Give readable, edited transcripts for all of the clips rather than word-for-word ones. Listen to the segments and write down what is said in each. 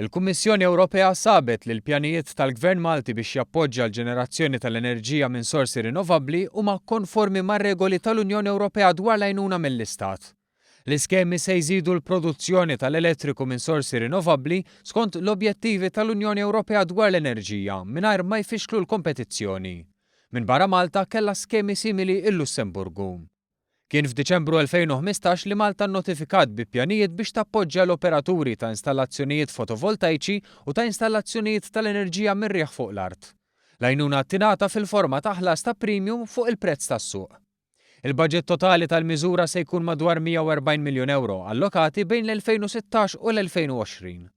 Il-Kummissjoni Ewropea sabet li l-pjanijiet tal-Gvern Malti biex jappoġġja l-ġenerazzjoni tal-enerġija minn sorsi rinnovabbli huma konformi mar-regoli tal-Unjoni Ewropea dwar l-għajnuna mill-Istat. L-iskemi se jżidu l-produzzjoni tal-elettriku minn sorsi rinnovabbli skont l-objettivi tal-Unjoni Ewropea dwar l-enerġija mingħajr ma jfixklu l-kompetizzjoni. Minbarra Malta kellha skemi simili l-Lussemburgu. Kien f'Diċembru 2015 li Malta nnotifikat bi pjanijiet biex tappoġġja l-operaturi ta' installazzjonijiet fotovoltajċi u ta' installazzjonijiet tal-enerġija mir-riħ fuq l-art. L-għajnuna tingħata fil-forma ta' ħlas ta' premium fuq il-prezz tas-suq. Il-baġit totali tal-miżura se jkun madwar 140 miljun ewro allokati bejn l-2016 u l-2020.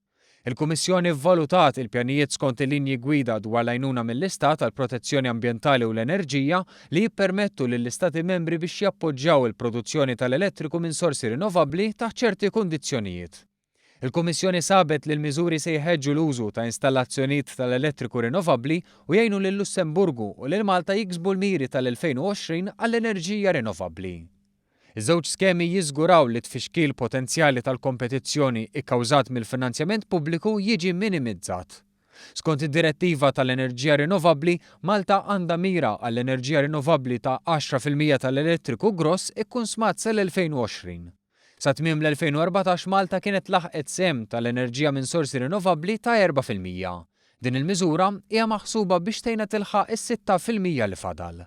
Il-Kummissjoni vvalutat il-pjanijiet skont il-Linji Gwida dwar l-Għajnuna mill-Istat għall-Protezzjoni Ambjentali u l-Enerġija li jippermettu lill-Istati Membri biex jappoġġjaw il-produzzjoni tal-elettriku minn sorsi rinnovabbli taħt ċerti kundizzjonijiet. Il-Kummissjoni sabet li l-miżuri se jħeġġu l-użu ta' installazzjonijiet tal-elettriku rinnovabbli u jgħinu lil-Lussemburgu u lil Malta jiksbu l-miri tal-2020 għall-enerġija rinnovabbli. Iż-żewġ skemi jiżguraw li t-tfixkil potenzjali tal-kompetizzjoni kkawżat mill-finanzjament pubbliku jiġi minimizzat. Skont id-Direttiva tal-Enerġija Rinnovabbli, Malta għandha mira għall-enerġija rinnovabbli ta' 10% tal-elettriku gross ikkunsmat sal-2020. Sa tmiem l-2014 Malta kienet laħqet sehem tal-enerġija minn sorsi rinnovabbli ta' 4%. Din il-miżura hija maħsuba biex tgħinha tilħaq is-6% li fadal.